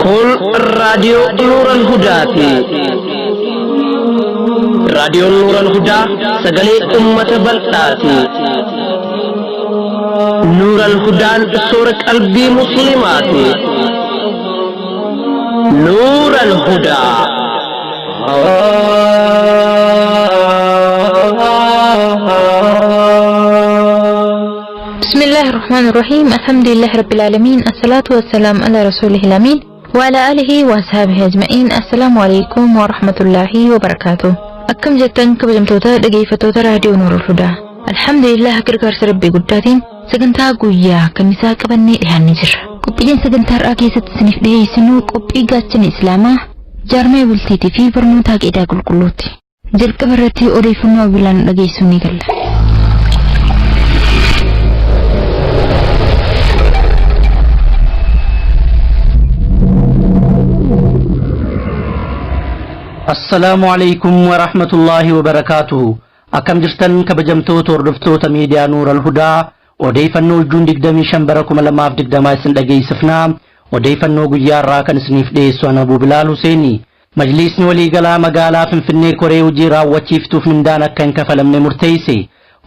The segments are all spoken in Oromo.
Kun raadiyoo Nuuran Hudaati. Raadiyoon Nuuran Hudaa sagalee uummata bal'aati. Nuuran Hudaan soora qalbii Musliimaati. Nuuran Hudaa. بسم الله الرحمن الرحيم، الحمد لله رب العالمين، الصلاة والسلام على رسوله الأمين وعلى آله وأصحابه أجمعين. السلام عليكم ورحمة الله وبركاته. Akkam jirtan kabajamtoota dhageeffattoota raadiyoo Nuurul Hudaa? Alhamdulillah, gargaarsa Rabbii guddaatiin sagantaa guyyaa kamisaa qabannee dhiyaannee jirra. Qophiileen sagantaa har'aa keessatti isiniif dhiyeessinu qophii gaachana Islaamaa, jaarmee bultiitii fi barnoota aqiidaa qulqulluuti. Jalqaba irratti odeeffannoo bilaan dhageessuu ni galla. Assalaamu alaykum wa rahmatullaahi wa barakaatuhu. Akkam jirtan kabajamtoota hordoftoota miidiyaa Nuural Hudaa? Odeeffannoo Juun 25 bara 2020 isin dhageessifnaa. Odeeffannoo guyyaa irraa kan isiniif dhiyeessu ana Abuu Bilaal Huseeni. Majliisni waliigalaa magaalaa Finfinnee koree hojii raawwachiiftuuf mindaan akka hin kafalamne murteesse.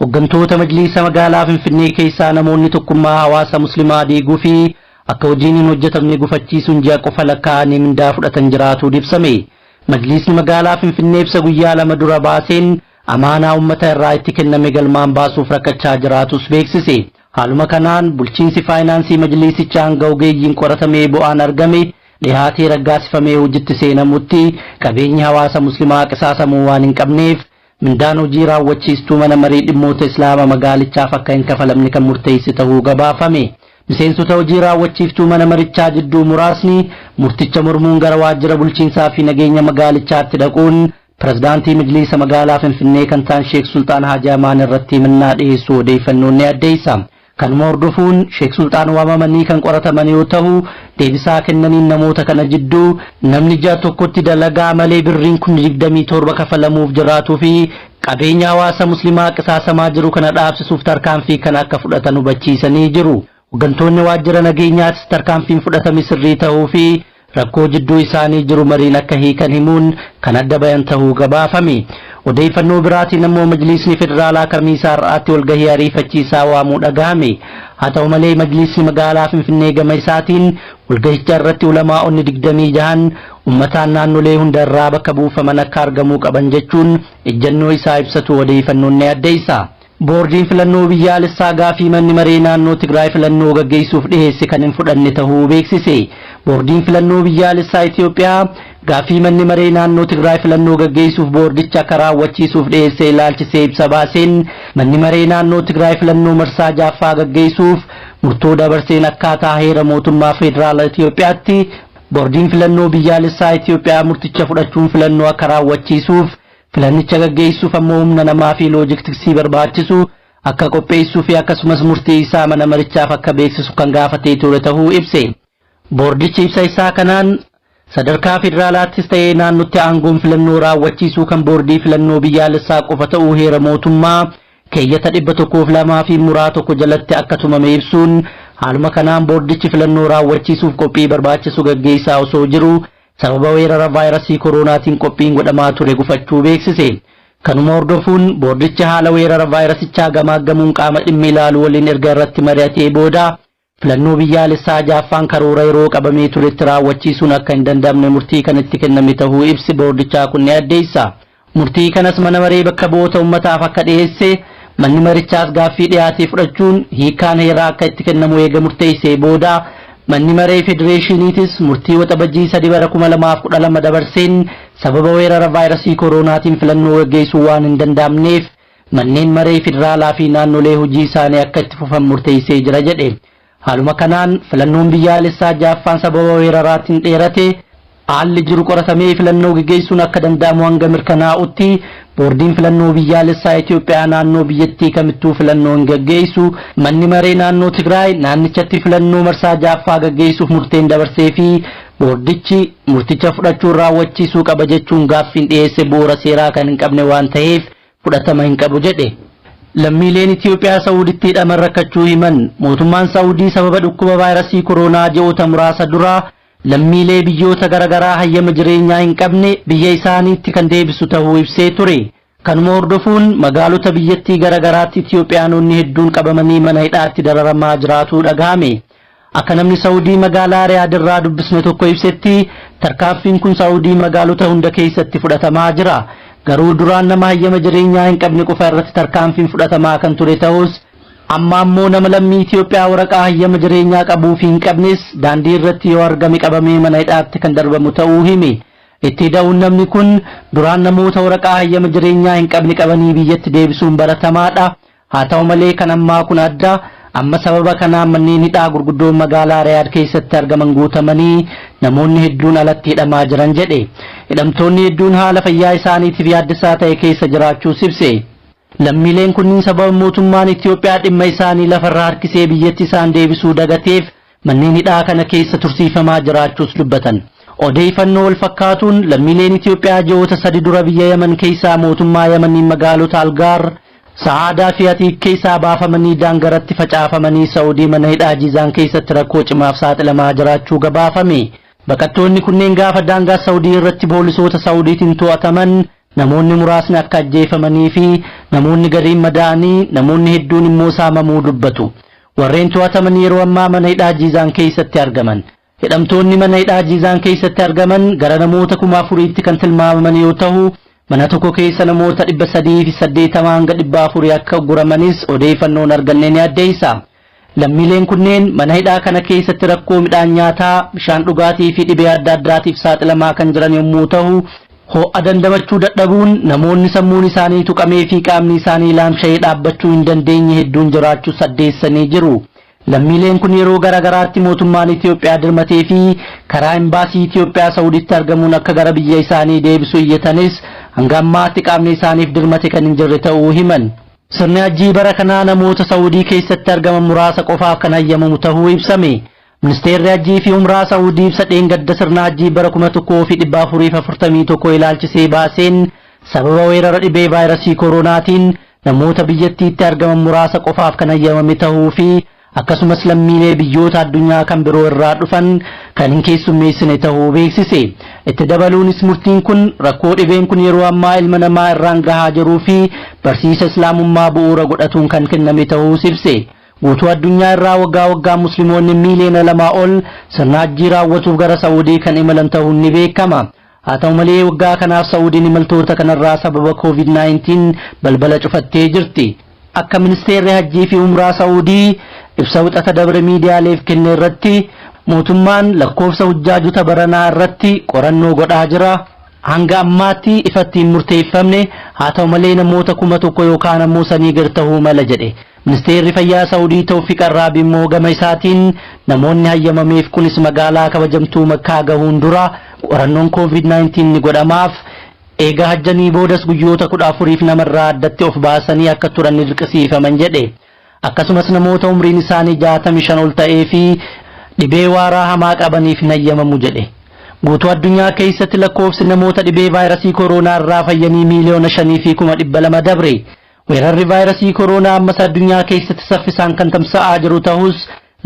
Hooggantoota majliisa magaalaa Finfinnee keessaa namoonni tokkummaa hawaasa Muslimaa diiguu fi akka hojiin hin hojjetamne gufachiisuun ji'a qofa lakkaa'anii mindaa fudhatan jiraatu ibsame. Majliisni magaalaa Finfinnee ibsa guyyaa 2 dura baaseen amaanaa uummata irraa itti kenname galmaan baasuuf rakkachaa jiraatus beeksise. Haaluma kanaan bulchiinsi faayinaansii majliisichaa hanga ogeeyyiin qoratamee bu'aan argame dhihaatee raggaasifamee hojitti seenamutti qabeenyi hawaasa Muslimaa qisaasamuu waan hin qabneef mindaan hojii raawwachiistuu mana marii dhimmoota Islaama magaalichaaf akka hin kafalamne kan murteesse ta'uu gabaafame. Miseensota hojii raawwachiiftuu mana marichaa jidduu muraasni murticha mormuun gara waajjira bulchiinsaa fi nageenya magaalichaatti dhaquun pirezidaantii majliisa magaalaa Finfinnee kan ta'an Sheek Sultaan Haji Amaan irratti himannaa dhiyeessuu odeeffannoon ni addeessa. Kanuma hordofuun Sheek Sultaan waamamanii kan qorataman yoo ta'u, deebisaa kennaniin namoota kana jidduu namni ji'a tokkotti dalagaa malee birriin 27,000 kafalamuuf jiraatuu fi qabeenya hawaasa Muslimaa qisaasamaa jiru kana dhaabsisuuf tarkaanfii kana akka fudhatan hubachiisanii jiru. Hooggantoonni waajjira nageenyaatis tarkaanfiin fudhatame sirrii ta'uu fi rakkoo jidduu isaanii jiru mariin akka hiikan himuun kan adda bayan ta'uu gabaafame. Odeeffannoo biraatiin ammoo majliisni federaalaa kamiisaa har'aatti walgahii ariifachiisaa waamuu dhagahame. Haa ta'u malee, majliisni magaalaa Finfinnee gama isaatiin walgahicha irratti ulamaa'onni 26 uummataan naannolee hunda irraa bakka buufaman akka argamuu qaban jechuun ejjennoo isaa ibsatu odeeffannoon ni addeessa. Boordiin filannoo biyyaalessaa gaafii manni maree naannoo Tigraay filannoo gaggeessuuf dhiheesse kan hin fudhanne ta'uu beeksise. Boordiin filannoo biyyaalessaa Itoophiyaa gaafii manni maree naannoo Tigraay filannoo gaggeessuuf boordicha akka raawwachiisuuf dhiheesse ilaalchisee ibsa baaseen, manni maree naannoo Tigraay filannoo marsaa jaaffaa gaggeessuuf murtoo dabarseen akkaataa heera mootummaa federaala Itoophiyaatti boordiin filannoo biyyaalessaa Itoophiyaa murticha fudhachuun filannoo akka raawwachiisuuf, filannicha gaggeessuuf ammoo humna namaa fi loojistiksii barbaachisu akka qopheessuu fi akkasumas murtii isaa mana marichaaf akka beeksisu kan gaafatee ture ta'uu ibse. Boordichi ibsa isaa kanaan sadarkaa federaalaattis ta'ee naannotti aangoon filannoo raawwachiisuu kan boordii filannoo biyyaalessaa qofa ta'uu heera mootummaa keeyyata 102 fi muraa 1 jalatti akka tumame ibsuun, haaluma kanaan boordichi filannoo raawwachiisuuf qophii barbaachisu gaggeessaa osoo jiru sababa weerara vaayirasii kooroonaatiin qophiin godhamaa ture gufachuu beeksise. Kanuma hordofuun boordichi haala weerara vaayirasichaa gamaaggamuun qaama dhimmi ilaalu waliin erga irratti mari'atee booda filannoo biyyaalessaa jaaffaan karoora yeroo qabamee turetti raawwachiisuun akka hin danda'amne murtii kan itti kenname ta'uu ibsi boordichaa kun ni addeessa. Murtii kanas mana maree bakka bu'oota uummataaf akka dhiyeesse, manni marichaas gaaffii dhiyaatee fudhachuun hiikkaan heeraa akka itti kennamu eega murteessee booda, manni maree federeeshiniitis murtii Waxabajjii 3 bara 2012 dabarseen sababa weerara vaayirasii kooroonaatiin filannoo gaggeessuu waan hin danda'amneef manneen maree federaalaa fi naannolee hojii isaanii akka itti fufan murteessee jira jedhe. Haaluma kanaan filannoon biyyaalessaa jaaffaan sababa weeraraatiin dheerate haalli jiru qoratamee filannoo gaggeessuun akka danda'amu hanga mirkanaa'utti boordiin filannoo biyyaalessaa Itoophiyaa naannoo biyyattii kamittuu filannoo hin gaggeessu. Manni maree naannoo Tigraay naannichatti filannoo marsaa jaaffaa gaggeessuuf murteen dabarsee fi boordichi murticha fudhachuun raawwachiisuu qaba jechuun gaaffiin dhiyeesse bu'uura seeraa kan hin qabne waan ta'eef fudhatama hin qabu jedhe. Lammiileen Itiyoophiyaa Sa'uuditti hidhaman rakkachuu himan. Mootummaan Sa'uudii sababa dhukkuba vaayirasii koronaa ji'oota muraasa dura lammiilee biyyoota garaagaraa hayyama jireenyaa hin qabne biyya isaaniitti kan deebisu ta'uu ibsee ture. Kanuma hordofuun magaalota biyyattii garaagaraatti Itiyoophiyaanonni hedduun qabamanii mana hidhaatti dararamaa jiraatu dhagahame. Akka namni Saa'udii magaalaa Riyaad irraa dubbisne tokko ibsetti tarkaanfiin kun Saa'udii magaalota hunda keessatti fudhatamaa jira. Garuu duraan nama hayyama jireenyaa hin qabne qofa irratti tarkaanfiin fudhatamaa kan ture ta'us amma ammoo nama lammii Itiyoophiyaa waraqaa hayyama jireenyaa qabuu fi hin qabnes daandii irratti yoo argame qabamee mana hidhaatti kan darbamu ta'uu hime. Itti da'uun namni kun duraan namoota waraqaa hayyama jireenyaa hin qabne qabanii biyyatti deebisuun baratamaadha. Haa ta'u malee kan ammaa kun adda. Amma sababa kanaan manneen hidhaa gurguddoon magaalaa Riyaad keessatti argaman guutamanii namoonni hedduun alatti hidhamaa jiran jedhe. Hidhamtoonni hedduun haala fayyaa isaaniitiif yaaddessaa ta'e keessa jiraachuus ibse. Lammiileen kunniin sababa mootummaan Itiyoophiyaa dhimma isaanii lafarraa harkisee biyyatti isaan deebisuu dagateef manneen hidhaa kana keessa tursiifamaa jiraachuus dubbatan. Odeeffannoo wal fakkaatuun lammiileen Itiyoophiyaa ji'oota sadi dura biyya Yaman keessaa mootummaa Yamaniin magaalota Algaar, Sa'aadaa fi Atiik keessaa baafamanii daangaratti facaafamanii Saa'udii mana hidhaa Jizaan keessatti rakkoo cimaaf saaxilamaa jiraachuu gabaafame. Baqattoonni kunneen gaafa daangaa Saa'udii irratti poolisoota Saa'udiitiin to'ataman namoonni muraasni akka ajjeefamanii fi namoonni gariin madaa'anii namoonni hedduun immoo saamamuu dubbatu. Warreen to'ataman yeroo ammaa mana hidhaa Jizaan keessatti argaman. Hidhamtoonni mana hidhaa Jizaan keessatti argaman gara namoota 4000tti kan tilmaamaman yoo ta'u mana tokko keessa namoota 380 hanga 400 akka guramanis odeeffannoon arganne ni addeessa. Lammiileen kunneen mana hidhaa kana keessatti rakkoo midhaan nyaataa, bishaan dhugaatii fi dhibee adda addaatiif saaxilamaa kan jiran yommuu ta'u, ho'a dandamachuu dadhabuun namoonni sammuun isaanii tuqamee fi qaamni isaanii laamsha'ee dhaabbachuu hin dandeenye hedduun jiraachuu saddeessanii jiru. Lammiileen kun yeroo garaagaraatti mootummaan Itiyoophiyaa dirmatee fi karaa imbaasii Itiyoophiyaa Saa'uditti argamuun akka gara biyya isaanii deebisu iyyatanis hanga ammaatti qaamni isaaniif dirmate kan hin jirre ta'uu himan. Sirni hajjii bara kanaa namoota Saa'udii keessatti argaman muraasa qofaaf kan hayyamamu ta'uu ibsame. Ministeerri Hajjii fi Umraa Saa'udii ibsa dheengadda sirna hajjii bara 1441 ilaalchisee baaseen sababa weerara dhibee vaayirasii koronaatiin namoota biyyattiitti argaman muraasa qofaaf kan hayyamame ta'uu fi akkasumas lammiilee biyyoota addunyaa kan biroo irraa dhufan kan hin keessummeessine ta'uu beeksise. Itti dabaluunis murtiin kun rakkoo dhibeen kun yeroo ammaa ilma namaa irraan gahaa jiruu fi barsiisa islaamummaa bu'uura godhatuun kan kenname ta'uus ibse. Guutuu addunyaa irraa waggaa waggaan musliimoonni miiliyoona 2 ol sirna hajjii raawwatuuf gara Saa'udii kan imalan ta'uun ni beekama. Haa ta'u malee waggaa kanaaf Saa'udiin imaltoota kanarraa sababa COVID-19 balbala cufattee jirti. Akka ministeerri Hajjii fi Umraa Saa'udii ibsa wixata dabre miidiyaaleef kenne irratti mootummaan lakkoofsa hujjaajota baranaa irratti qorannoo godhaa jira. Hanga ammaatti ifatti hin murteeffamne, haa ta'u malee namoota 1000 yookaan ammoo sanii gad ta'uu mala jedhe. Ministeerri Fayyaa Saa'udii Tawfiq Arraabi immoo gama isaatiin namoonni hayyamameef kunis magaalaa kabajamtuu Makkaa gahuun dura qorannoon COVID-19 ni godhamaaf. Eega hajjanii boodas guyyoota 14f namarraa addatti of baasanii akka turan ni dirqisiifaman jedhe. Akkasumas namoota umriin isaanii 65 ol ta'ee fi dhibee waaraa hamaa qabaniif hin hayyamamu jedhe. Guutuu addunyaa keessatti lakkoofsi namoota dhibee vaayirasii koronaa irraa fayyanii 5,200,000 dabre. Weerarri vaayirasii koronaa ammas addunyaa keessatti saffisaan kan tamsa'aa jiru ta'us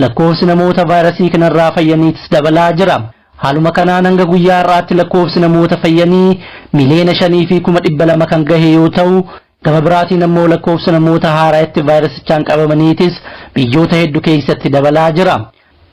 lakkoofsi namoota vaayirasii kanarraa fayyaniitis dabalaa jira. Haaluma kanaan hanga guyyaa har'aatti lakkoofsi namoota fayyanii 5,200,000 kan gahe yoo ta'u gama biraatiin ammoo lakkoofsi namoota haaraatti vaayirasichaan qabamaniitis biyyoota hedduu keessatti dabalaa jira.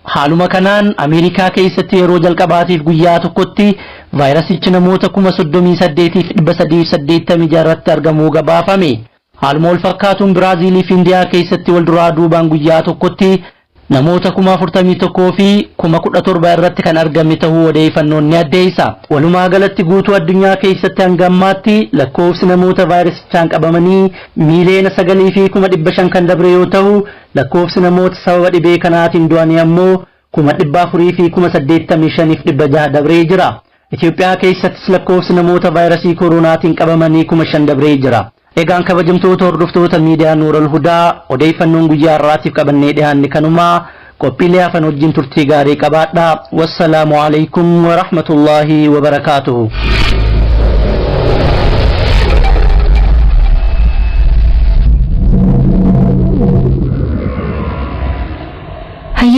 Haaluma kanaan Ameerikaa keessatti yeroo jalqabaatiif guyyaa tokkotti vaayirasichi namoota 38,386 irratti argamuu gabaafame. Haaluma wal fakkaatuun Biraaziilii fi Indiyaa keessatti wal duraa duubaan guyyaa tokkotti namoota 41,017 irratti kan argame ta'uu odeeffannoon ni addeessa. Walumaa galatti guutuu addunyaa keessatti hanga ammaatti lakkoofsi namoota vaayirasichaan qabamanii 9,500,000 kan dabre yoo ta'u lakkoofsi namoota sababa dhibee kanaatiin du'anii ammoo 485,600 dabree jira. Itoophiyaa keessattis lakkoofsi namoota vaayirasii koronaatiin qabamanii 5,000 dabree jira. Egaan kabajamtoota hordoftoota miidiyaa Nuural Hudaa odeeffannoon guyyaa har'aatiif qabannee dhiyaanne kanumaa qophiilee hafan wajjin turtii gaarii qabaadhaa. Wassalaamu alaikum wa rahmatullaahi wa barakaatuhu.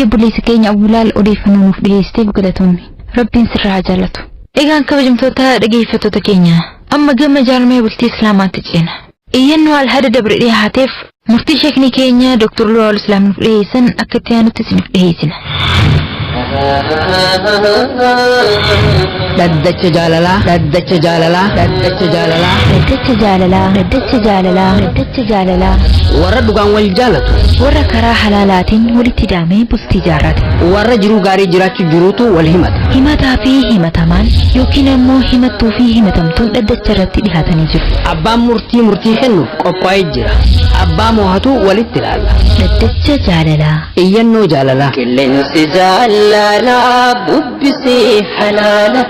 Hayyee obboleessa keenya Abulaal odeeffannoo nuuf dhiyeessiteef galatoomi. Rabbiin sirraa haa jaalatu. Egaan kabajamtoota dhageeffattoota keenya amma gama jaarmee bultii Islaamaatti ceena. Iyyannoo alhada dabre dhiyaateef murtii sheekni keenya Dr. Luwaal Islaam nuuf dhiyeessan akka itti aanutti isiniif dhiyeessina. Dhaddacha jaalalaa. Dhaddacha jaalalaa. Dhaddacha jaalalaa. Dhaddacha jaalalaa. Dhaddacha jaalalaa. Dhaddacha jaalalaa. Warra dhugaan wal jaalatu. Warra karaa halaalaatiin walitti hidhamee bultii jaarrate. Warra jiruu gaarii jiraachuu jiruutu wal himata. Himataa fi himatamaan yookiin ammoo himattuu fi himatamtuun dhaddacha irratti dhihaatanii jiru. Abbaan murtii murtii kennuuf qophaa'ee jira. Abbaa moohatu walitti ilaalla. Dhaddacha jaalalaa. Iyyannoo jaalalaa. Qilleensi jaalalaa bubbisee halaala.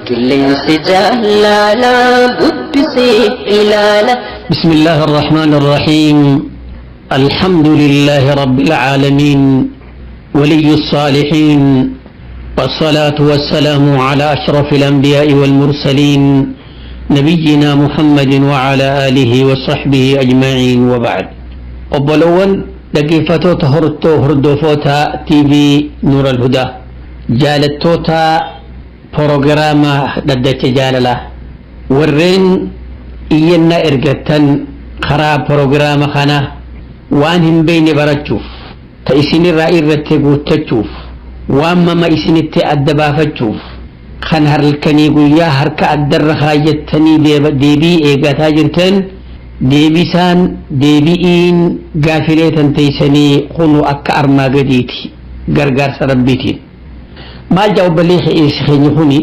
Qilleensi jaalalaa bubbisee ilaala. بسم الله الرحمن الرحيم الحمد لله رب العالمين ولي الصالحين والصلاة والسلام على أشرف الأنبياء والمرسلين نبينا محمد وعلى آله وصحبه أجمعين وبعد أبلون دقيفتوتا هرتو هردوفوتا تي في نور الهدى جالتوتا بروغراما ددت جاللا ورين iyyannaa ergattan karaa proogiraama kana waan hin beeyne barachuuf ta isinirraa irratti guuttachuuf waan mama isinitti adda baafachuuf kan halkanii guyyaa harka addarra kaayyattanii deebii eegataa jirtan deebisaan deebi'iin gaafilee tan teeysanii kunu akka armaa gadiiti gargaarsa rabbiitiin maal jaa obboleessa keenya kuni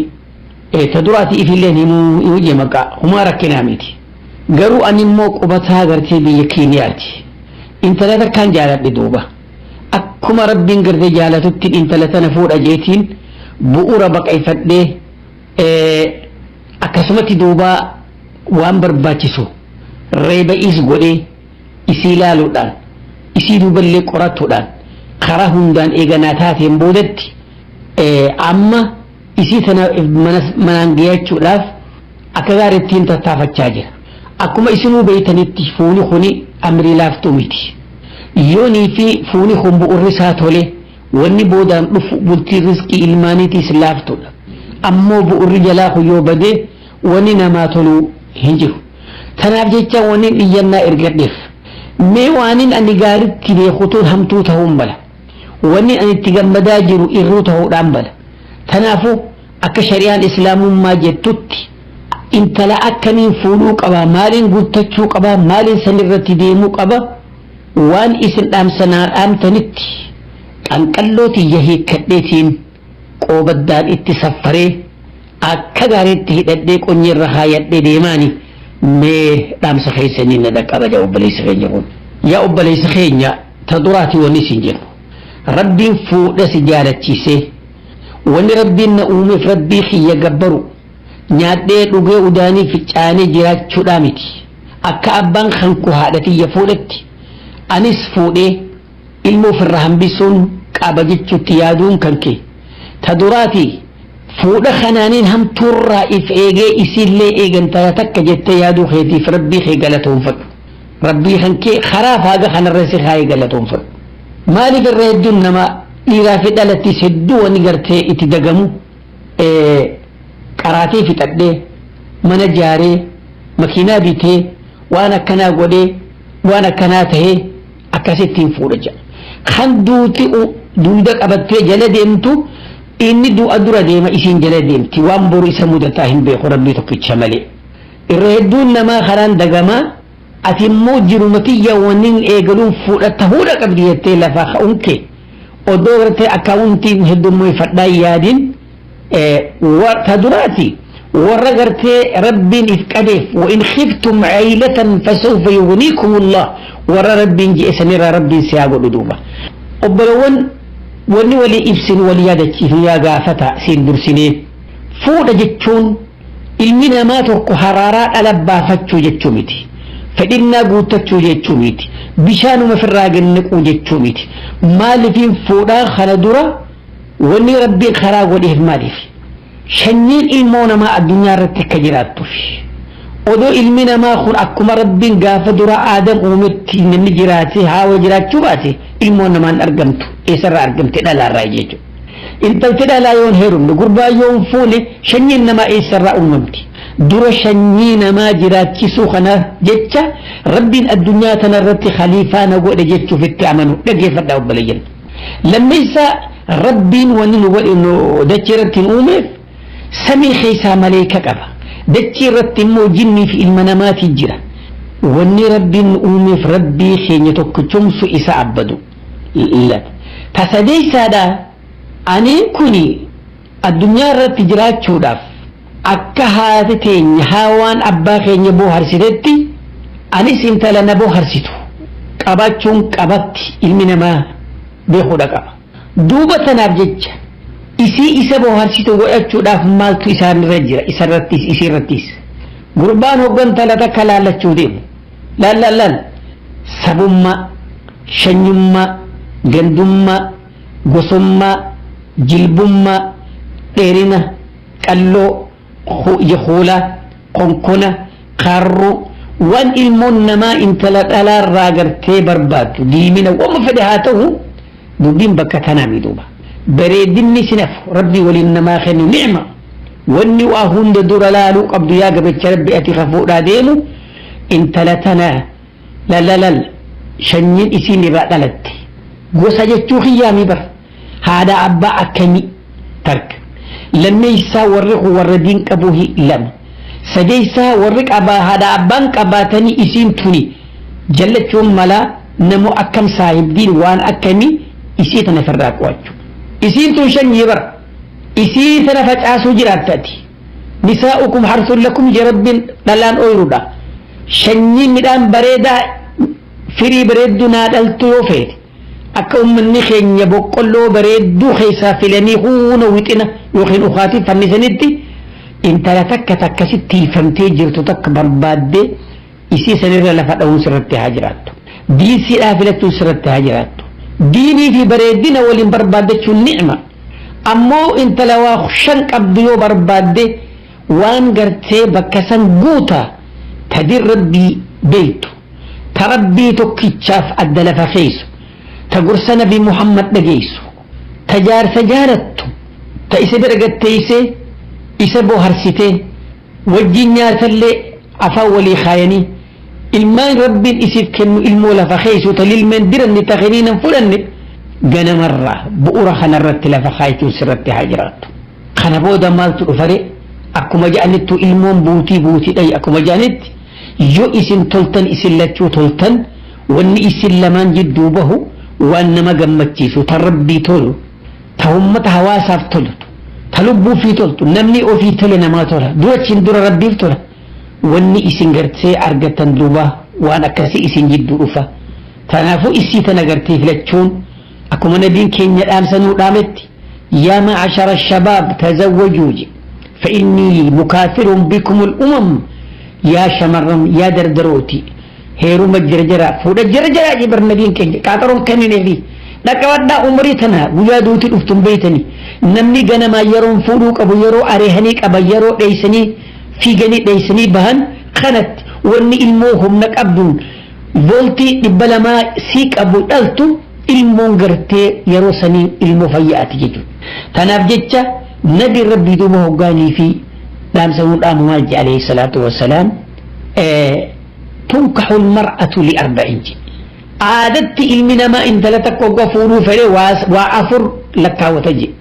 ta duraati ifilleen himuu hojii maqaa humaa rakkinaa miti garuu ani immoo qubataa gartee biyya keeniyaati intala takkaan jaaladhe duuba akkuma rabbiin gartee jaalatutti intala tana fuudha jeetiin bu'uura baqayfadhee akkasumatti duuba waan barbaachisu reeba'iis godhee isii ilaaluudhaan isii duuballee qoratuudhaan karaa hundaan eeganaa taateen boodatti amma isii tana manaan geeyachuudhaaf akka gaariittiin tattaafachaa jira. Akkuma isinuu beeytanitti fuuni kuni amrii laaftuu miti. Yoonii fi fuuni kun bu'urri isaa tole wanni boodaan dhufu bultii riskii ilmaaniitiis laaftuudha. Ammoo bu'urri jalaa kun yoo badee wanni namaa toluu hin jiru. Tanaaf jecha wanni iyyannaa ergadheef mee waanin ani gaaritti beekutuun hamtuu ta'uun mala. Wanni ani itti gammadaa jiru irruu ta'uudhaan mala. Kanaafuu akka shari'aan islaamummaa jettutti intala akkamiin fuudhuu qaba maaliin guuttachuu qaba maaliin sanirratti deemuu qaba waan isin dhaamsanaa dhaamtanitti qanqalloo tiyya hiikkadheetiin qoobaddaan itti saffaree akka gaariitti hidhadhee qonyeerra haayadhee deemaani mee dhaamsa keessanii na dhaqqaba jaa obboleessa keenya kun. Yaa obboleessa keenya ta duraatii wanni isin jennu rabbiin fuudha si jaalachiisee wanni rabbiin na uumeef rabbii kiyya gabbaru nyaadhee dhugee udaanii ficcaanee jiraachuudhaa miti akka abbaan kan koo haadha tiyya fuudhetti anis fuudhee ilma ofirra hambisuun qaba jechuutti yaaduun kan kee ta duraati fuudha kanaaniin hamtuurraa if eegee isiillee eegan tana takka jettee yaaduu keetiif rabbii kee galatoonfadhu rabbii kan kee karaa faaga kanarra si kaayee galatoonfadhu maaliif irra hedduun nama dhiiraa fi dhalattis hedduu wanni gartee itti dagamu qaraatee fixadhee mana jaaree makiinaa bitee waan akkanaa godhee waan akkanaa tahee akkasittiin fuudha jedha. Kan duuti duuda qabattee jala deemtu inni du'a dura deema isiin jala deemti waan boru isa mudataa hin beeku rabbii tokkicha malee. Irra hedduun namaa karaan dagamaa ati immoo jiruma tiyya wanni eegaluun fuudhatta huudha qabdi jettee lafaa ka'uun kee. Odoo gartee akkaawuntiin heddummeeffadhaa yaadin ta duraati warra gartee rabbiin if qabeef وإن خفتم عيلة فسوف يغنيكم الله warra rabbiin je'e sanirraa rabbiin si haa godhu duuba obbolowwan wanni walii ibsin walii yaadachiifnu yaa gaafata siin dursinee fuudha jechuun ilmi namaa tokko haraaraa dhala baafachuu jechuu miti fedhinnaa guuttachuu jechuu miti bishaanuma ofirraa gannaquu jechuu miti maalifiin fuudhaa kana dura wanni rabbiin karaa godheef maaliif sanyiin ilmoo namaa addunyaa irratti akka jiraattuuf Odoo ilmi namaa kun akkuma Rabbiin gaafa dura Aadam uumetti namni jiraate haawa jiraachuu baate, ilmoon namaan argamtu eessarraa argamte? Dhalaarraa jechuudha. Intalti dhalaa yoon heerumne, gurbaa yoon fuune, shanyiin namaa eessarraa uumamti? Dura shanyii namaa jiraachisuu kana jecha Rabbiin addunyaa tanarratti khaliifaa na godhe jechuuf itti amanu dhaggeeffadhaa, obboleeyyan. Lammeessaa, Rabbiin wanni nu godhe dachee irratti hin uumeef samii keessaa maleeka qaba. Dachee irratti immoo jinnii fi ilma namaati jira. Wanni Rabbiin nu uumeef Rabbii keenya tokkichumsu isa abbadu. Tasadeessaadha, aniin kuni addunyaa irratti jiraachuudhaaf akka haati teenya haawaan abbaa keenya booharsitetti anis intala na booharsitu qabaachuun qabatti ilmi namaa beekuudha qaba. Duuba tanaaf jecha isii isa booharsitu godhachuudhaaf maaltu isaanirra jira? Isarrattis isiirrattis gurbaan hoggantala takka laallachuu deemu laal laal laal sabummaa, shanyummaa, gandummaa, gosummaa, jilbummaa, dheerina, qalloo, kuulaa, konkona, qarruu, waan ilmoon namaa intala dhalaarraa gartee barbaaddu, diimina, wama fedhe haa ta'u, dubbiin bakka tanaa miidhuuba. Bareedinni sinafu Rabbii waliin namaa kennu nicma. Wanni waa hunda dura laaluu qabdu, yaa gabacha Rabbi ati kafuudhaa deemu, intala tanaa lalalal shanyiin isiin irraa dhalatte gosa jechuu kiyyaami bar, haadha abbaa akkamii takka, lammeessaa warri kun warra diin qabuu lama, sadeessaa warri qabaa haadha abbaan qabaatanii isiin tuni jallachuun malaa namoo akkam saahibdiin waan akkamii isii tana firraa qo'achuu. Isiin tun shanyii bar isii tana facaasuu jiraattati. "Nisaa'ukum harsun lakum" je Rabbiin, dhalaan ooyiruudha. Shanyii midhaan bareedaa, firii bareedduu naa dhaltu yoo feete, akka ummanni keenya boqqolloo bareedduu keessaa filanii huuna wixina yookiin ukaatii fannisanitti, intala takka takkasitti tiifamtee jirtu takka barbaaddee isii sanirra lafa dha'uun sirratti haa jiraattu. Diinsiidhaa filachuun sirratti haa jiraattu. Diinii fi bareedina waliin barbaaddachuun ni'ma. Ammoo intala waa shan qabdu yoo barbaadde, waan gartee bakka san guuta tadir Rabbii beektu, ta Rabbii tokkichaaf adda lafa keeysu, ta gorsa Nabi Muhammad dhageessu, ta jaarsa jaalattu, ta isa bira gatteeysee isa boharsitee wajjin nyaatallee afaan walii kaayanii ilmaan Rabbiin isiif kennu ilmoo lafa keeysu, ta lilmeen diranne, ta kiniinan fudhanne, ganamarraa bu'ura kanarratti lafa kaayachuun sirratti haa jiraattu. Kana booda maaltu dhufare? Akkuma ja'anittu ilmoon buutii buutii dhayi. Akkuma ja'anitti yoo isin toltan, isin lachuu toltan, wanni isin lamaan jidduu bahu waan nama gammachiisu, ta Rabbii tolu, ta ummata hawaasaaf toltu, ta lubbuu fi toltu. Namni ofii tole namaa tola, durachiin dura Rabbiif tola. Wanni isin gartee argatan duuba waan akkasii isin jidduu dhufa. Kanaafuu isii tana gartee filachuun akkuma nabiin keenya dhaamsa nuu dhaametti, "Yaa ma'ashara shabaab, tazawwajuu fa innii mukaafirun bikumul umam." Yaa shamarran, yaa dardarooti, heeruma jira jira, fuudha jira jira jibar. Nabiin keenya qaaxaroon kennineefi dhaqabadhaa. Umrii tana guyyaa duuti dhuftun beeytanii, namni ganamaa yeroon fuudhuu qabu, yeroo areehanii qaban, yeroo dheeysanii fiiganii dheeysanii bahan kanatti, wanni ilmoo humna qabduun vooltii 200 sii qabu dhaltu, ilmoon gartee yeroo sanii ilmoo fayyaati jechuudha. Tanaaf jecha nabi Rabbii duuba hoggaanii fi dhaamsa nuu dhaamu maal jedhe alayhi salaatu wassalaam? "Tunkaxu almar'atu li arba'in" jedhe. Aadatti ilmi namaa intala takka hogga fuudhuu fedhe waa afur lakkaawwata jedhe.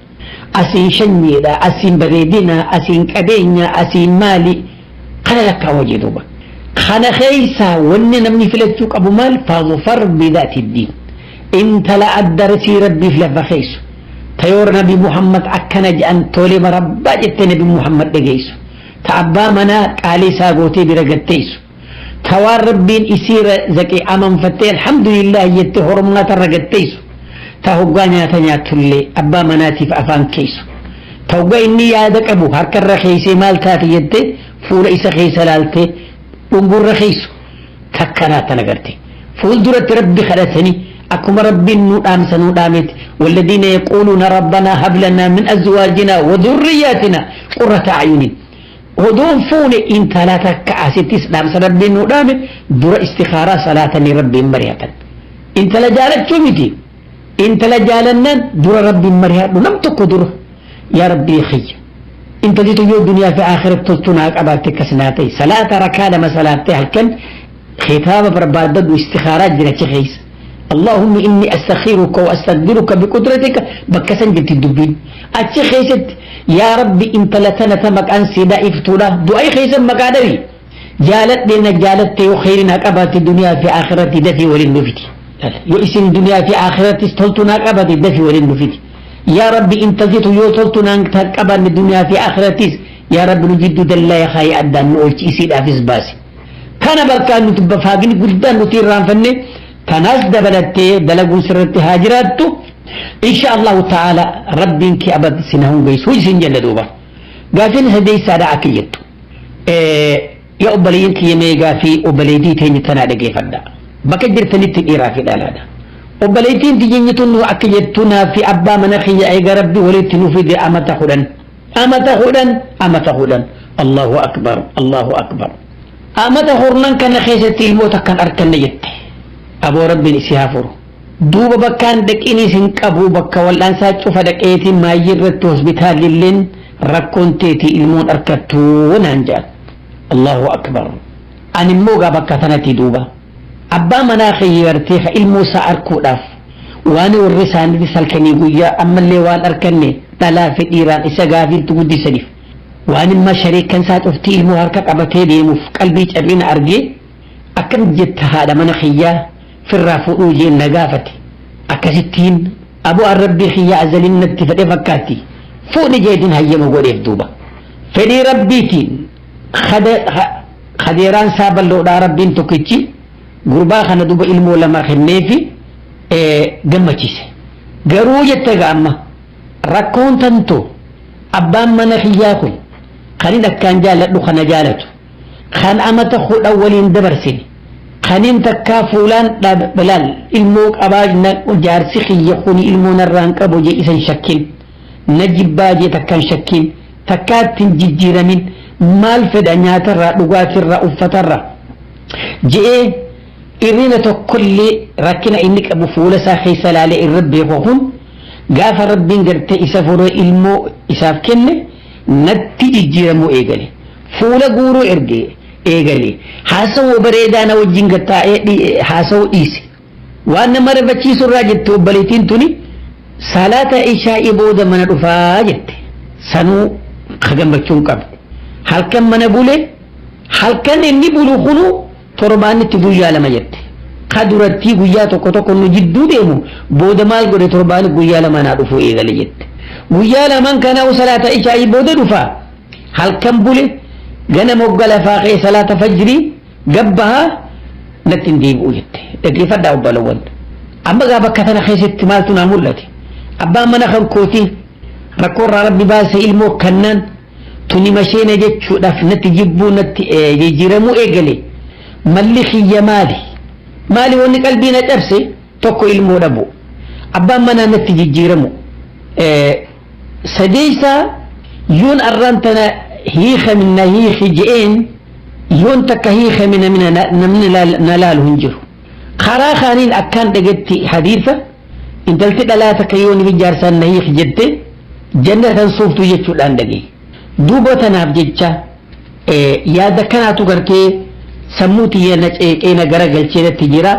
Asiin shanyiidha, asiin bareedina, asiin qabeenya, asiin maali, kana lakkaawwa jedhe duuba. Kana keeysaa wanni namni filachuu qabu maal? "Fadfar bidaati diin." Intala addarsii Rabbiif lafa keeysu, tayoor Nabi Muhammad akkana jedhan tole marabbaa jettee Nabi Muhammad dhageessu, ta abbaa manaa qaalii isaa gootee bira gatteessu, ta waan Rabbiin isii zaqee amanfattee alhamdulillah jettee hormaatarra gatteessu, ta hoggaa nyaata nyaattullee abbaa manaatiif afaan keeysu, ta hoggaa inni yaada qabu harkarra keeysee maal taate jettee fuula isa keessa laaltee dhungurra keeysu, takkanaa tana garte fuulduratti Rabbi kadhatanii akkuma Rabbiin nu dhaamsa nu dhaametti, "والذين يقولون ربنا هب لنا من أزواجنا وذرياتنا قرة أعين". Odoon fuune intala takka asittis dhaamsa rabbiin nu dhaame, dura istikaaraa salaatanii rabbiin mari'atan. Intala jaalachuu miti. Intala jaalannaan dura rabbiin mari'adhu nam tokko dura. Yaa rabbii xiyya. Intalli yoo duniyaa fi akhiratti toltuu naa qabaatte akkas naa ta'e, salaata rakaa lama salaattee halkan kitaaba barbaaddadhu, istikaaraa jira achi keessa. اللهم إني أستخيرك وأستقدرك بقدرتك بكسن جبت الدبين أتشي خيست يا ربي انت لتنا تمك أنسي دا إفتولا دعي خيسا مقادري جالت لنا جالت خيرنا قبات الدنيا في آخرتي دفي وللنفتي يؤسن الدنيا في آخرتي استلتنا قبات دفي وللنفتي. يا ربي انت زيت يوصلتنا قبل الدنيا في آخرتي، يا رب نجد دلا يا خاي أدان نقول إسيد أفز باسي كان بركان نتبفاقني قدان نطير رانفني. Tanaas dabalattee dalaguun sirriitti haa jiraattu, insha Allahu ta'ala rabbiin kee abad sin hungeessu isin jalla. Duuba gaafiin sadeessaadha akka jettu, yaa obboleeyyan kiyya, mee gaafii obboleettii teenya tanaa dhageeffadha bakka jirtanitti, dhiiraa fi dhalaadha. Obboleettiin tiyya tun akka jettu, naa fi abbaa mana kiyya eega rabbi walitti nu fide amata 10, amata 10, amata 10. Allahu akbar, Allahu akbar. Amata 10n kana keessatti ilmoota kan arkanne jette. Aboo rabbiin isii haa furu. Duuba bakkaan dhaqinis hin qabu, bakka wal'aansaa cufa dhaqeetiin maayyii irratti hospitaalilleen rakkoon teetii ilmoon argattuu naan jedhan. Allahu akbar. Ani immoo gaa bakka tanatti duuba abbaa manaa kiyya gartee ka ilmoo isaa arkuudhaaf waan warri isaaniitti salkanii guyyaa ammallee waan arkanne dhalaa fi dhiiraan isa gaafiitti guddisaniif, waan imma shariikan isaa cuftii ilmoo harka qabatee deemuuf qalbii cabina argee, akkam jetta, haadha mana kiyyaa firraa fuudhuu jeen na gaafate. Akkasittiin aboo rabbii kiyya azaliin natti fedhe fakkaatti fuudhi jeetiin hayyama godheef. Duuba fedhii rabbiitiin kadeeraan isaa bal'oodhaa, rabbiin tokkichi gurbaa kana duuba ilmoo lama kenneefi gammachiise. Garuu jette ga amma rakkoon tanto abbaan mana kiyyaa kun kanin akkaan jaaladhu, kana jaalatu, kan amata 10 waliin dabarsine, kanin takkaa fuulaan dhalaal ilmoo qabaa, jaarsi kiyya kuni ilmoo narraan qabu je isan shakkin, na jibbaa je takkaan shakkin, takkaatti hin jijjiiramin, maal fedha, nyaatarraa, dhugaatirraa, uffatarraa je'ee irrina tokkollee rakkina inni qabu fuula isaa keessa ilaalee irra beeku kun, gaafa rabbiin gartee isa furee ilmoo isaaf kenne natti jijjiiramuu eegale, fuula guuruu erge eegale, haasawoo bareedaa na wajjin gattaa'ee haasawuu dhiise. Waan nama rifachiisu irraa jette obboleettiin tuni, salaata ishaa'ii booda mana dhufaa jette. Sanuu ka gammachuu hin qabne halkan mana bule. Halkan inni bulu kunu torbaanitti guyyaa lama jette. Ka durattii guyyaa tokko tokko nu jidduu deemu, booda maal godhe, torbaani guyyaa lama naa dhufuu eegale jette. Guyyaa lamaan kanaa salaata ishaa'ii booda dhufaa, halkan bule, gana mogga lafaa ka'e salaata fajrii gabbahaa natti hin deebi'u jette. Dhaggeeffadhaa obbolowwan. Amma gaa bakka tana keessatti maaltu naa mul'ate? Abbaan mana kan kootii rakkoorraa rabbi baase ilmoo kannaan tuni masheena jechuudhaaf natti jibbuu, natti jijjiiramuu eegale. Malli kiyya maali? Maali wanni qalbii na cabse? Tokko ilmoo dhabu, abbaan manaa natti jijjiiramu. Sadeessaa yoon arraan tana hiika minna hiiki je'een, yoon takka hiikame namni na laalu hin jiru. Karaa kaaniin akkaan dhagetti hadiisa intalti dhalaa takka yoo ni jaarsaan na hiiki jette jannatan suuftu jechuudhaan dhagee. Duuba tanaaf jecha yaada kanaatu gartee sammuu tiyya na ceeqee na garagalchee natti jira.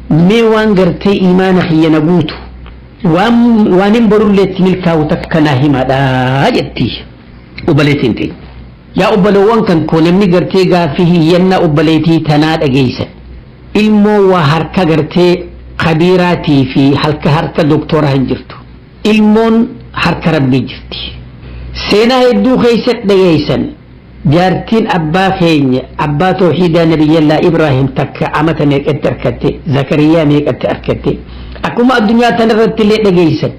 Mee waan gartee imaana kiyya na guutu, waan hin barulleetti milkaa'u takka naa himadhaa jetti obboleettiin ta'e. Yaa obboleewwan kan koo, namni gartee gaaffii hiyyannaa obboleettii tanaa dhageessan, ilmoo waa harka gartee kabiiraatii fi harka doktoraa hin jirtu. Ilmoon harka rabbii jirti. Seenaa hedduu keessatti dhageessan, jaartiin abbaa keenya abbaa tooxiidaa nabiyyallaa Ibraahim takka amata meeqatti arkatte, Zakariyaa meeqatti arkatte. Akkuma addunyaa tanarratti illee dhageessan,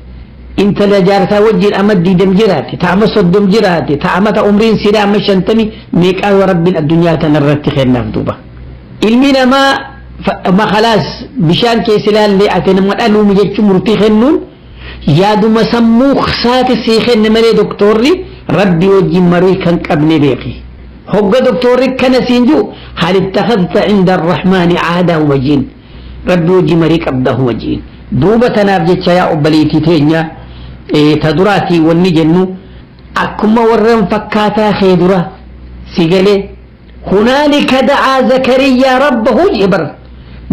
intala jaarsaa wajjin amma 20 jiraate, ta amma 30 jiraate, ta amata umriin sidaa amma 50 meeqaa rabbiin addunyaa tanarratti kennaaf. Duuba ilmi namaa makalaas bishaan keessa ilaallee ati nama dhaluumu jechuun murtii kennuun yaaduma sammuu saati sii kenne malee doktorri Rabbi wajjin marii kan qabne beeki. Hogga doktorri kana siin jiru hal ittakhadta cinda arrahmaani caadaa wajjin rabbi wajjin marii qabdaa wajjin. Duuba tanaaf jecha yaa obboleettii teenya, ta duraatii wanni jennu akkuma warran fakkaataa kee dura si galee hunaalika da'aa Zakariyaa rabbahu jedhe.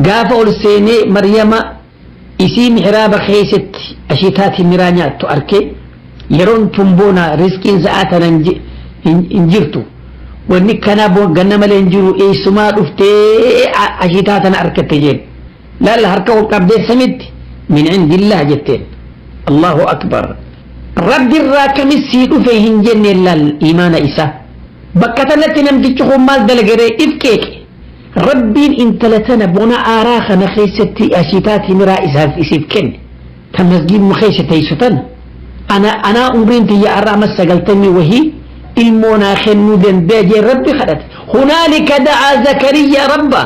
Gaafa ol seenee Maryama isii mihraaba keessatti ashitaatii miraa nyaattu arkee, yeroon tun boona, riskiin sa'aa tana hin jirtu, wanni kana ganna malee hin jiru, eessumaa dhuftee ashitaa tana argatte jeen. Laalla, harka ol qabdee samitti min cindillah jetteen. Allahu akbar, rabbi irraa kamisii dhufe hin jenne. Laal imaana isaa bakka tanatti. Namtichi kun maal dalagaree? If qeeqe. Rabbiin intala tana bona aaraa kana keessatti ashitaatii miraa isaaf isiif kenne, ta masgiiduma keessa teessu tana, ana anaa umriin tiyya arra ama 90 wahii ilmoo naa kennuu danda'a jee rabbi kadhate. Hunaalika da'aa Zakariyaa rabba.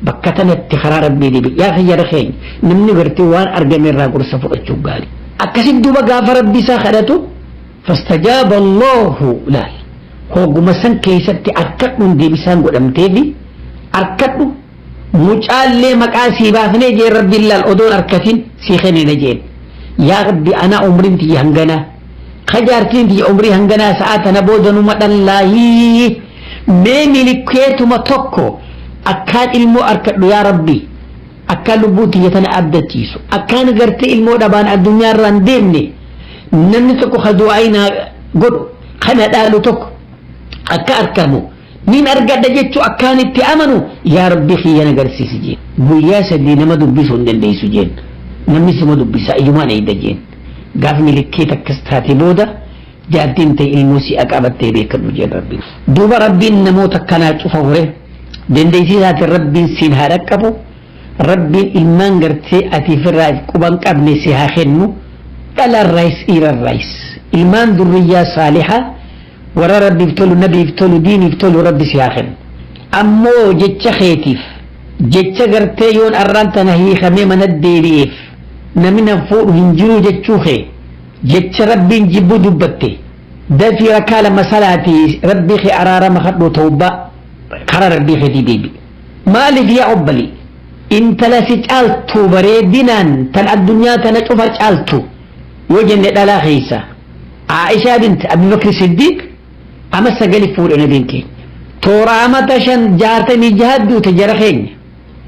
Bakka tanatti karaa rabbii dibi. Yaa kiyyara keenya, namni gartee waan argame irraa gorsa fudhachuu gaarii. Akkasit duuba gaafa rabbi isaa kadhatu fastajaaba Allahu. Laal, hogguma san keessatti arkadhuun deebisaan godhamteefi, arkadhu mucaallee maqaa sii baafnee jeen rabbiin. Laal, odoon arkatin sii kennina jeen. Yaa rabbi, anaa umriin tiyya hanganaa, kajaartiin tiyya umrii hanganaa, sa'aa tana booda numa dhallaayii, mee milikeetuma tokko akkaan ilmoo arkadhu yaa rabbi, akkaan lubbuu tiyya tana abdachiisu, akkaan gartee ilmoo dhabaan addunyaa irraan deemne, namni tokko ka du'aa godhu kana dhaalu tokko akka argamu nin argadha jechuu akkaan itti amanu, yaa rabbi kiyya agarsiisi jeen. Guyyaa 3 nama dubbisuu hin dandeessu jeen. Namni sima dubbisa iyyumaan eeyda jeen. Gaaf milikkeet akkas taate booda jaartiin ta'e ilmoo si'a qabattee beekadhu jeen rabbiin. Duuba rabbiin namoota akkanaa cufa hore dandeessiisaatiin rabbiin siin haa dhaqqabu. Rabbiin ilmaan gartee ati ofirraa quban qabne si haa kennu, dhalarraayis dhiirarraayis, ilmaan durriyyaa saalihaa warra rabbiif tolu, nabiif tolu, diiniif tolu rabbi si haa kennu. Ammoo jecha keetiif jecha gartee yoon arraan tana hiikamee mana deebi'eef namni na fuudhu hin jiru jechuu kee, jecha rabbiin jibbu dubbatte. Dafii rakkaa 2 salaatii rabbii kee araarama kadhuu, tawbaa karaa rabbii keetii deebi. Maaliif yaa obbali, intala si caaltu bareedinaan tan addunyaa tana cufa caaltu yoo jenne dhalaa keessa Aishaa bint Abubakr Siddiq ama 9 fuudhe nabiin keenya. Toora amata 5 66 duute jara keenya.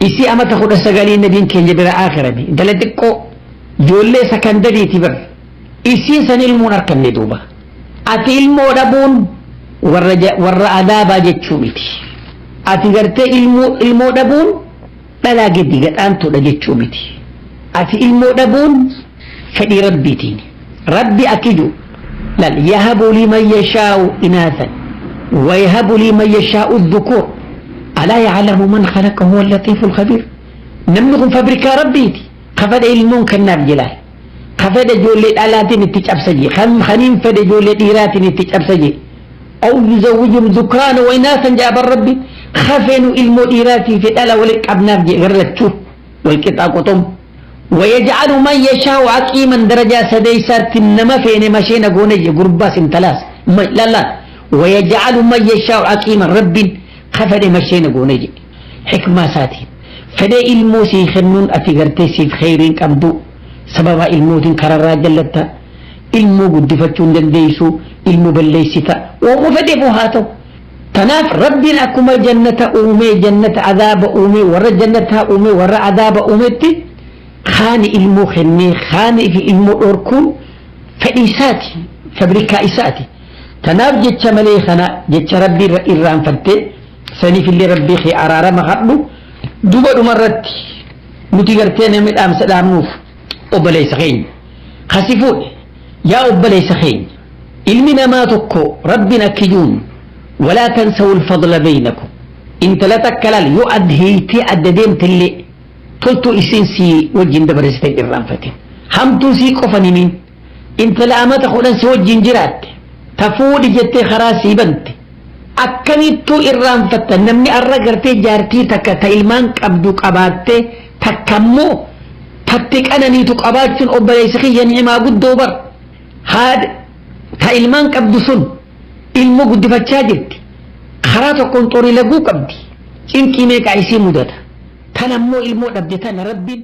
Isii amata 19 nabiin keenya bira aakhirame. Intala xiqqoo ijoollee sakandariiti bar. Isiin san ilmoon arkanne. Duuba ati ilmoo dhabuun warra adaabaa jechuu miti. Ati gartee ilmoo dhabuun dhalaa gadi gadhaantuudha jechuu miti. Ati ilmoo dhabuun fedhii rabbiitiin. Rabbi akiju lal yahabu liman yashaa'u inaasan ويهب لمن يشاء الذكور ألا يعلم من خلق هو اللطيف الخبير. Namni kun fabrikaa rabbiiti. Kafadhe ilmoon kennaaf jilaal, kafadhe ijoollee dhalaatiin itti cabsa jee, kaniin fedhe ijoollee dhiiraatiin itti cabsa jee. أو يزوجهم ذكرانا وإناثا جاب ربي. خفنوا ilmoo dhiiraatii fi dhala walitti qabnaaf jee garlachuu walqixaa qotom. ويجعل من يشاء عقيما. درجة سديسات نما فين مشينا قوني قرباس انتلاس لا لا. ويجعل من يشاء عقيما. رب خفد مشينا قوني حكمة ساتين. فدي ilmoo sii kennuun ati gartee siif kheyriin qabdu sababa ilmootiin kararraa jallatta, ilmoo guddifachuu hin dandeessu, ilmoo balleessita, oomuu fedheef haa ta'u. Tanaaf rabbiin akkuma jannata uumee, jannata adaaba uumee, warra jannataa uumee, warra adaaba uumetti, kaani ilmoo kennee kaani fi ilmoo dhorkuun fedhii isaati, fabrikaa isaati. Tanaaf jecha malee kana jecha rabbii irraanfattee saniif illee rabbii kee araarama hadhu. Duba dhumarratti nuti gartee namni dhaamsa dhaamnuuf obboleessa keenya kasi fuudhe, yaa obboleessa keenya, ilmi namaa tokko rabbiin akkijuun ولا تنسوا الفضل بينكم. Intala takka laal, yoo adda hiitee adda deemtellee toltuu isiin si wajjin dabarsite irraanfatin, hamtuu sii qofan himin. Intala amata 10 si wajjin jiraatte, ta fuudhi jettee karaa sii bante, akkamittuu irraanfatta? Namni arra gartee jaartii takka ta ilmaan qabdu qabaattee takka immoo tatti qananiitu qabaachuun, obboleessa kiyya, ni'imaa guddoo bar. Haadha Ta ilmaan qabdu sun ilmoo guddifachaa jirti. Karaa tokkoon xorii laguu qabdi. Cinqii meeqaa isii mudata. Tan ammoo ilmoo dhabde tana rabbiin.